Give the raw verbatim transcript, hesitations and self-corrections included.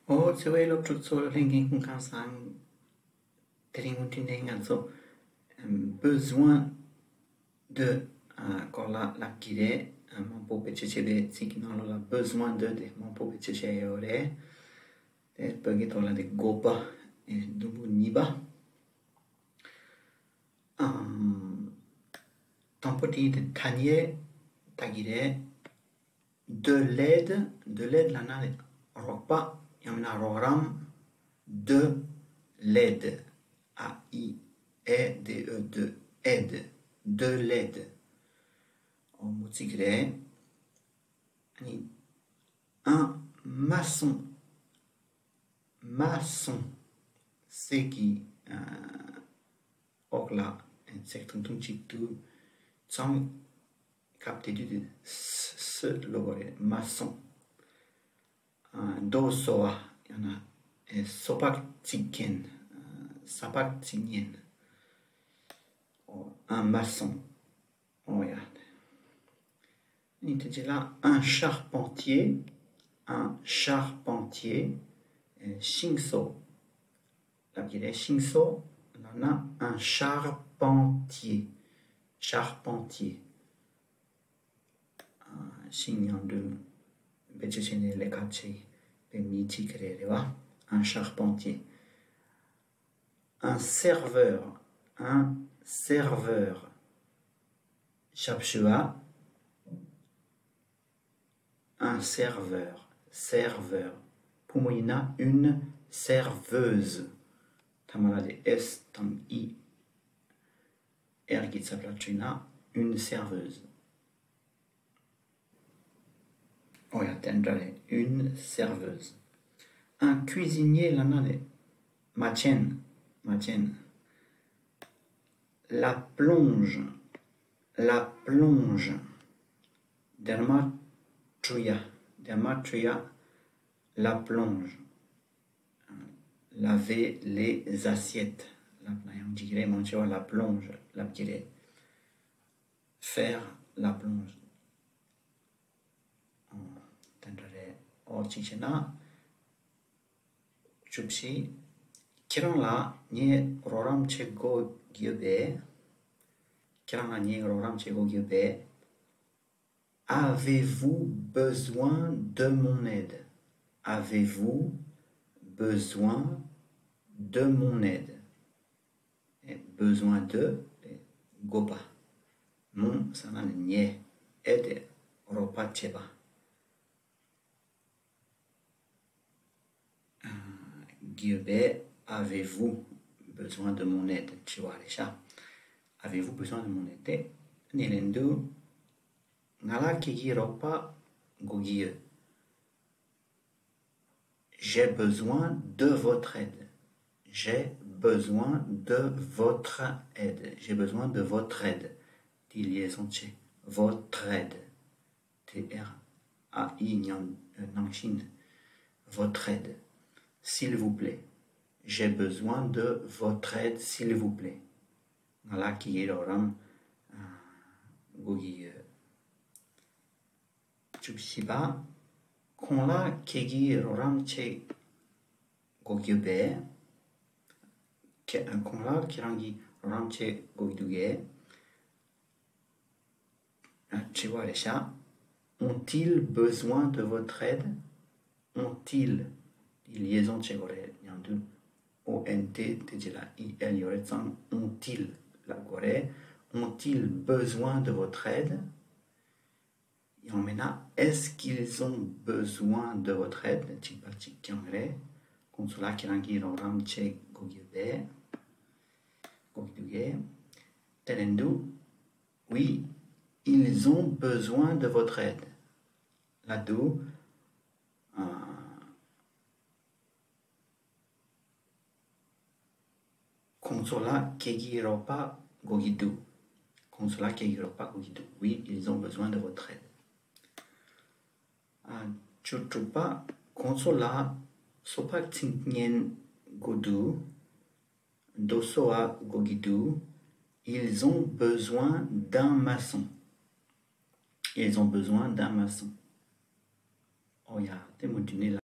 ཨོ། བརྩེ་བའི་སློབ་ཕྲུག་ཚོ་ལྷན་རྒྱས་སྐུ་ཁམས་བཟང་། དེ་རིང་མུ་མཐུད་ནས་ང་ཚོ་besoin de སྐོར་ལ་ལབ་ཀྱི་རེད། མང་པོ་བེད་སྤྱོད་བྱས་པའི་ཚིག་གི་ནང་ལོགས་ལ་besoin de དེ་མང་པོ་བེད་སྤྱོད་བྱས་ཡོད་རེད། དེ་བོད་སྐད་ཐོག་ལ་དེ་དགོས་པ། ཨེ། དུམ་བུ་གཉིས་པ། ཨམ། དང་པོ་དེ་དེ་ཐ་སྙད་ལྟ་གི་རེད། De l'aide, de l'aide ལབ་ན་རོགས་པ། ཡང་མིན་ན་རོགས་རམ། De l'aide. A I A D E, de aide. De l'aide. ཨོ། མོ་ཙིག་རེད། ཨ་ནི། Un maçon. Maçon. སེ་གི། ཨ། འོག་ལ་ཚེག་ཐུང་ཐུང་གཅིག་འདུག་ཙང་སྐབས་དེ་དུས་དེ་ས་ས་ལབ་དགོས་རེད། Maçon. ཨ། རྡོ་བཟོ་བ། ཡང་ན། ཨེ། སོ་ཕག་རྩིག་མཁན། ཨ། ས་ཕག་རྩིག་མཁན། ཨོ། Un maçon. ཨོ་ཡ། ཨ་ནི་དེ་རྗེས་ལ་un charpentier. Un charpentier. ཨེ། ཤིང་བཟོ། ལབ་ཀྱི་རེད། ཤིང་བཟོ་ལབ་ན་un charpentier. Charpentier. ཨ། ཤིང་ཉམས་འགྲོ་བེད་སྤྱོད་བྱས་ནས་ལས་ཀ་བྱེད་པའི་མི་གཅིག་རེད། རེད་བ། Un charpentier. Un serveur. Un serveur. ཞབས་ཞུ་བ། Un serveur. Serveur. ཕོ་མོ་ཡིན་ན་une serveuse. ཐ་མ་ལ་དེ་S དང་E R གི་ཚབ་ལ་བྲིས་ན་une serveuse. ཨོ་ཡ། དེ་འདྲ་རེད། Une serveuse. Un cuisinier ལབ་ན་ནི་མ་བྱན། མ་བྱན། La plonge. La plonge. སྡེར་མ་བཀྲུ་ཡ། སྡེར་མ་བཀྲུ་ཡ། La plonge. Laver les assiettes ལབ་ན་ཡང་འགྲིག་གི་རེད། མང་ཆེ་བ་la plonge ལབ་ཀྱི་རེད། Faire la plonge. ཨོ། དེ་འདྲ་རེད། ཨོ། གཅིག་བྱས་ན། བཅུ་བཞི། ཁྱེད་རང་ལ་ངས་རོགས་རམ་བྱེད་དགོས་ཀྱི་ཡོད་པས། ཁྱེད་རང་ལ་ངས་རོགས་རམ་བྱེད་དགོས་ཀྱི་ཡོད་པས། Avez-vous besoin de mon aide? Avez-vous besoin de mon aide? ཨེ། besoin de དགོས་པ། mon ཟེར་ན་ནི་ངས། aide རོགས་པ་བྱེད་པ། ཨ། དགོས་པས། Avez-vous besoin de mon aide དྲི་བ་རེད་ཤག Avez-vous besoin de mon aide དེ་ནི་ལན་དུ། ང་ལ་ཁྱེད་ཀྱི་རོགས་པ་དགོས་ཀྱི་ཡོད། J'ai besoin de votre aide. J'ai besoin de votre aide. J'ai besoin de votre aide. དེའི་ལིའེ་ཟོན་བྱས། Votre aide. T R A I ནང་ནང་བཞིན། Votre aide. S'il vous plaît. J'ai besoin de votre aide, s'il vous plaît. ང་ལ་ཁྱེད་ཀྱི་རོགས་རམ་དགོས་ཀྱི་ཡོད། བཅུ་བཞི་པ། ཁོང་ལ་ཁྱེད་ཀྱིས་རོགས་རམ་བྱེད་དགོས་ཀྱི་ཡོད་པས། ཁྱེད། ཁོང་ལ་ཁྱེད་རང་གིས་རོགས་རམ་བྱེད་དགོས་ཀྱི་འདུག་གས། དྲི་བ་རེད་ཤག Ont-ils besoin de votre aide? Ont-ils དེ་ལིའེ་ཟོན་བྱེད་དགོས་རེད། མཉམ་དུ། O N T དེ་རྗེས་ལ E L ཡོད་རེད། ཙང་ont-ils ལབ་དགོས་རེད། Ont-ils besoin de votre aide? ཡང་མིན་ན། Est-ce qu'ils ont besoin de votre aide? གཅིག་པ་གཅིག་རྐྱང་རེད། ཁོང་ཚོ་ལ་ཁྱེད་རང་གིས་རོགས་རམ་བྱེད་དགོས་ཀྱི་ཡོད་པས། དགོས་ཀྱི་འདུག་གས། དེ་ལན་དུ། Oui, ils ont besoin de votre aide. ལབ་འདུག་ཨ། ཁོང་ཚོ་ལ་ཁྱེད་ཀྱི་རོགས་པ་དགོས་ཀྱི་འདུག་ཁོང་ཚོ་ལ་ཁྱེད་ཀྱི་རོགས་པ་དགོས་ཀྱི་འདུག Oui, ils ont besoin de votre aide. ཨ། བཅུ་དྲུག་པ། ཁོང་ཚོ་ལ་སོ་ཕག་རྩིག་མཁན་དགོས་འདུག་རྡོ་བཟོ་བ་དགོས་ཀྱི་འདུག Ils ont besoin d'un maçon. Ils ont besoin d'un maçon. ཨོ་ཡ། དེ་མུ་མཐུད་ནས་ལ།